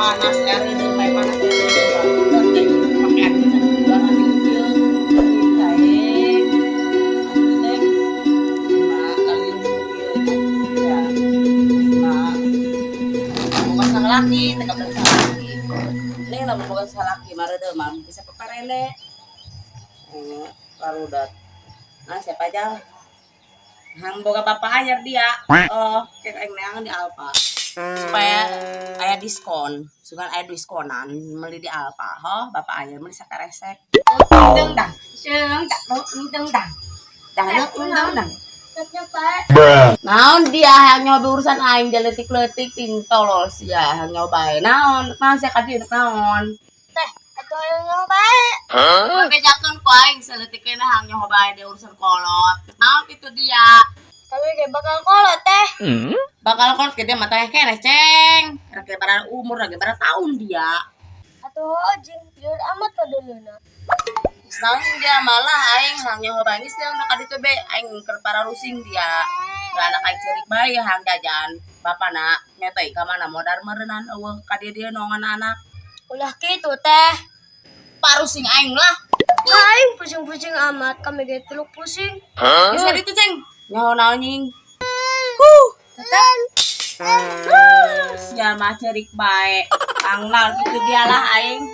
Panas air bae panas. Pakai air ieu. Aing. Teh. Kali ya. Nah. Boga salaki, teh kabelah salaki. Neng lamun boga salaki mah reudeuh mah bisa paparele. Parudat. Nah, siapa aja? Hang boga bapak anyar dia. Oh, kayak aing neangan di Alfa. Supaya aya diskon, sugan aya diskonan meuli di Alfa. Ho, bapak anyar meuli sakaresek. Deng dang, seung tak deng dang. Dang deng dang dang. Naon dia hayang nyoba urusan aing jaletik-letik ting tolol sia hayang nyoba. Naon, naon sia ka dieu naon? Teh, atuh hayang nyoba. Hah? Bejakeun ku aing saleutik keneh hayang nyoba dia urusan kolot. Naon kitu dia? Tapi ge bakal kolot teh. Bakal kolot gede mah teh keneh ceng. Rek bara umur lagi bara tahun dia. Atuh jeung lieur amat paduluna. Naon dia malah aing hayang nyoba geus dia ka ditu be aing keur pararusing dia. Da anak aing ceurik bae hayang jajan. Bapana nya teh ka mana modar meureunnan eueuh ka dieu dieu nongan anak. Ulah kitu teh. Parusing aing lah. Aing pusing-pusing amat kami ge teluk pusing. Geus ka ditu ceng. Nyaho naon nying. Huh, teteh. Sia mah ceurik bae. Anggal kitu dia lah aing.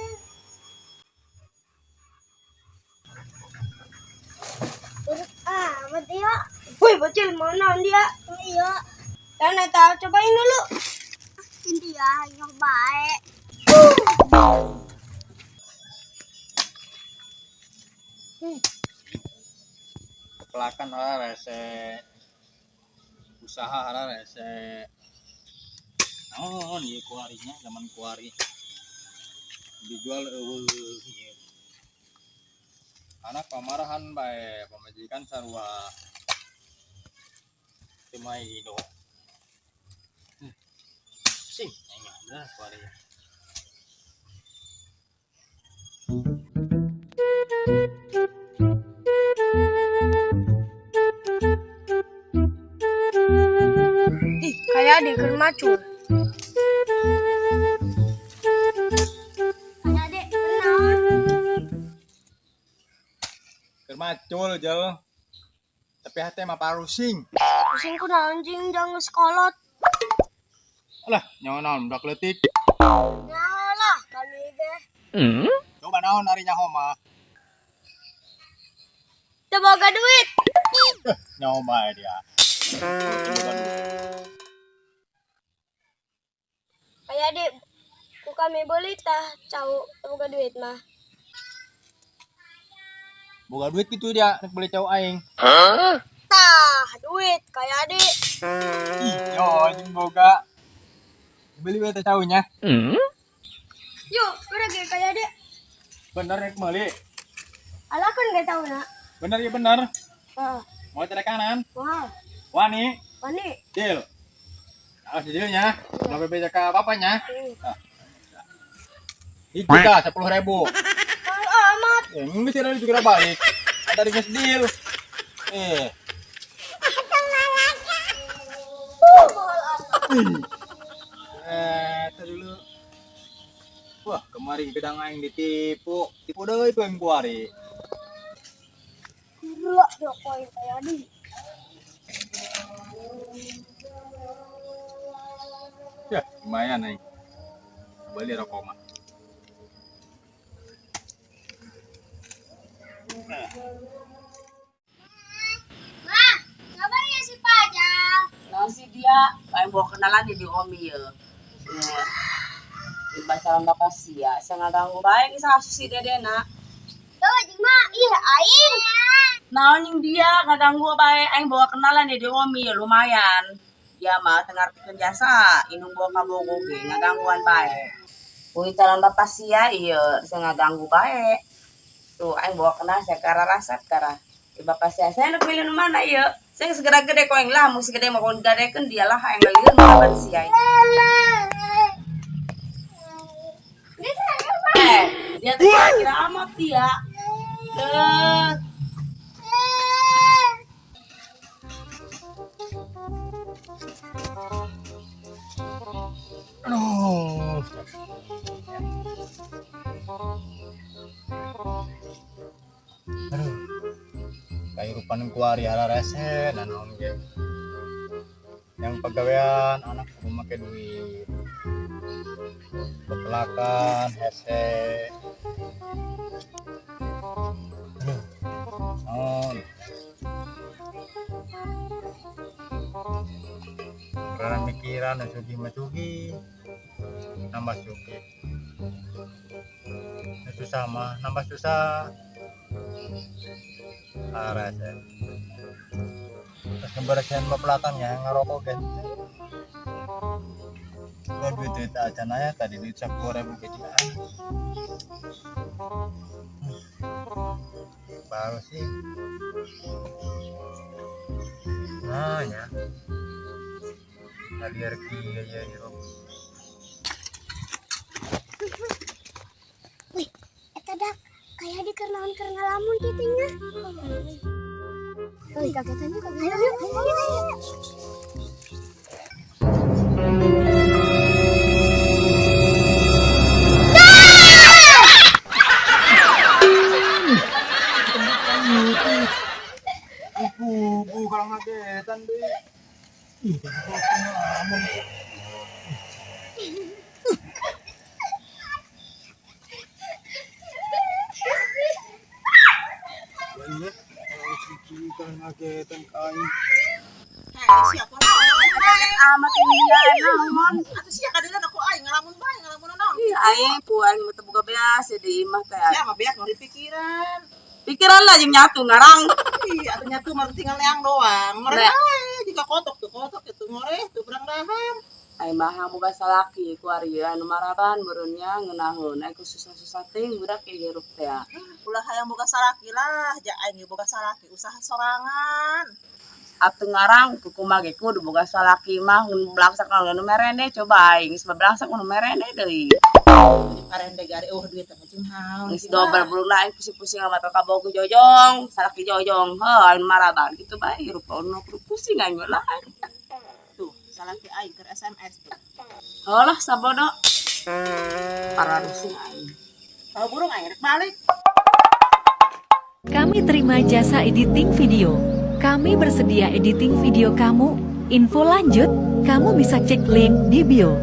Amat dia. Woi, bocil mana dia? Iya. Dan eta cobain dulu. Ini dia nyoba. Pelakan rese usaha rese naon ieu kuarinya zaman kuari dijual eueuh ieu anak pamarahan bae pamajikan sarua teu maido sing aing mah kuari. Ih, kayak di keur macul. Kayak dek, naon? Keur macul jel. Tapi hate mah parusing. Pusing ku naon jeung jang geus kolot. Alah, nyaho naon budak leutik. Nyaho lah kami ge. Coba naon ari nyaho mah. Teu boga duit. Nyaho bae dia. Kayak dek, ku kami beli tah cau teu boga duit mah. Boga duit gitu dia nek beli cau aing. Tah, duit kayak adik. Ih, yo jeung boga. Beli we teh caunya. Yuk, udah ge kayak adik. Bener nek meuli. Alah kan gak tahu nak. Bener ya bener. Heeh. Mau cari kanan? Wah, Wani. wani. Deal. Awas dealnya. Ulah bebeja ka bapaknya. Nah. Hiji tah 10.000. Mahal amat. Ya, geus sia juga balik. Tadi geus deal. Eh. Mahal amat. Tadi dulu. Wah, kemarin gedang aing ditipu. Tipu deui ku aing kuari. Gila, dia koin kayak adik. Ya, lumayan aing. Beli rokok mah. Mah, kabar ya si Pajang? Nah, si dia aing bawa kenalan di Omi ye. Ya. Di bacaan bapak sia, saya ngaganggu bae geus asuh si dede na. Tuh, jeung mah, ih aing. Naon jeung dia ngaganggu bae aing bawa kenalan di Omi ya lumayan. Dia mah teu ngartikeun jasa, indung bawa ka Bogo ge ngagangguan bae. Uy calon bapak sia ieu saya ngaganggu bae. Tuh aing bawa kenal saya kara rasat kara. Di bapak sia saya nak milih nu mana ieu? Saya segera gede ku aing lah, mun segede mah kun gadekeun dia lah aing ngalieun malaban sia. Dia tuh kira amat dia. Aduh. Pan kuari hararese dan naon ge. Yang pagawean anak kudu make duit. Pepelakan hese. Aduh. Naon. Karena mikiran nu sugih mah sugih. Nambah sugih. Nu susah mah nambah susah. Hararese. Terus ngebersihan pepelakan ya ngerokok kan. Gua duit duit aja nanya tadi duit 10.000 kecilan. Baru sih. Nah ya. Kalian kia ya hirup. Wih, eta dak kayak di kernaon keur ngalamun kitu nya. Wih, kagetan juga. Ayo, ayo, ayo, ayo. Ibu, kalau ngagetan deh. Ih, ngelamun. Iya, harus kalau ngagetan kain. Siapa Kaget amat ini ya naon. Atuh sia kadeuleuan aku aing ngalamun bae ngalamun naon. Ih, aing ku aing mah teu boga beas di imah teh. Sia mah beak nu dipikiran. Pikiran lah jeung nyatu ngarang. Ih, atuh nyatu mah tinggal leang doang. Ngoreh Nah. bae jika kotok tuh kotok itu ngoreh tuh berang dahar. Aing mah hayang boga salaki ku ari anu maraban meureunnya ngeunaheun. Aing ku susah-susah teuing budak ge hirup teh. Ulah hayang boga salaki lah, ja aing ge boga salaki usaha sorangan. Atuh ngarang ku kumaha ge kudu boga salaki mah mun blangsak nu merene coba aing geus blangsak nu merene deui. Parende gare eueuh duit teh jeung naon. Geus dobel buluna aing pusing-pusing amat ka bogo jojong, salaki jojong, heuh aing maraban kitu bae hirup nu kudu pusing aing lah. Tuh, salaki aing keur SMS tuh. Heuh lah sabodo. Pararusing aing. Kalau burung aing rek balik. Kami terima jasa editing video. Kami bersedia editing video kamu. Info lanjut, kamu bisa cek link di bio.